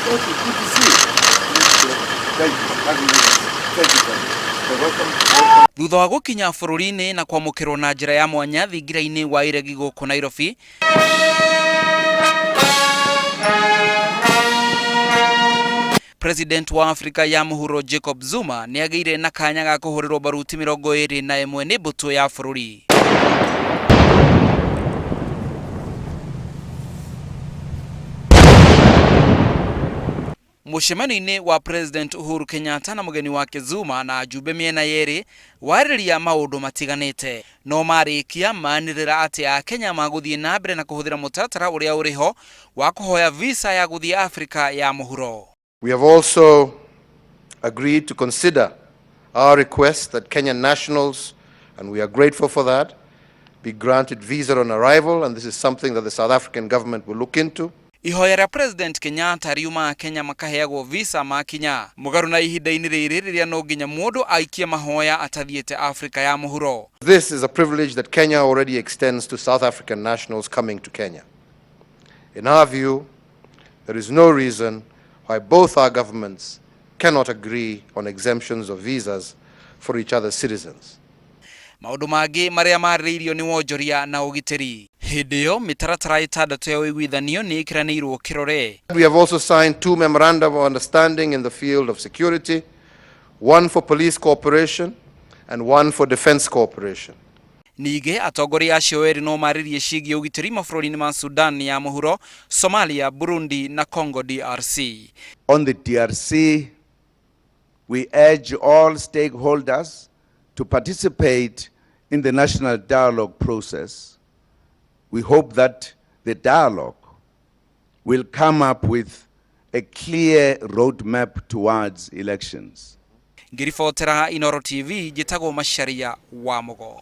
Thank you. Good to see you. Thank you. Thank you. Thank you. Welcome. Welcome. Thutha wa gũkinya bũrũri-inĩ na kwamũkĩrwo na njĩra ya mwanya thingira-inĩ wa iregi gũkũ Nairobi, President wa Afrika ya Mũhuro Jacob Zuma nĩ agĩire na kanya ga kũhũrĩrwo baruti 21 nĩ mbũtũ ya bũrũri. Mũcemanio-inĩ wa President Uhuru Kenyatta na mũgeni wake Zuma na ajumbe mĩena yerĩ warĩrĩria maũndũ matiganĩte. No marĩkia manĩrĩra atĩ Akenya magũthiĩ na mbere na kũhũthĩra mũtaratara ũrĩa ũrĩ ho wa kũhoya visa ya gũthiĩ Afrika ya Mũhuro. We have also agreed to consider our request that Kenyan nationals, and we are grateful for that, be granted visa on arrival, and this is something that the South African government will look into. Ihoya rĩa President Kenyatta riumaga Kenya makaheagwo visa makinya mũgarũ na ihinda-inĩ rĩrĩ rĩrĩa no nginya mũndũ aikie mahoya atathiĩte Afrika ya Mũhuro. This is a privilege that Kenya already extends to South African nationals coming to Kenya. In our view, there is no reason why both our governments cannot agree on exemptions of visas for each other's citizens. Maũndũ mangĩ marĩa marĩrĩirio nĩ wonjoria na ũgitĩri. Hĩndĩ ĩyo mĩtaratara ĩtandatũ ya ũiguithanio nĩ ĩkĩranĩirwo kĩrore. We have also signed two memorandum of understanding in the field of security, one for police cooperation and one for defense cooperation. Ningĩ atongoria acio erĩ no marĩrie ciĩgiĩ ũgitĩri mabũrũri-inĩ ma Sudan ya Mũhuro, Somalia, Burundi na Congo DRC. On the DRC, we urge all stakeholders to participate in the national dialogue process. We hope that the dialogue will come up with a clear roadmap towards elections. Ngĩribotera Inooro TV, njĩtagwo Macharia wa Mũgo.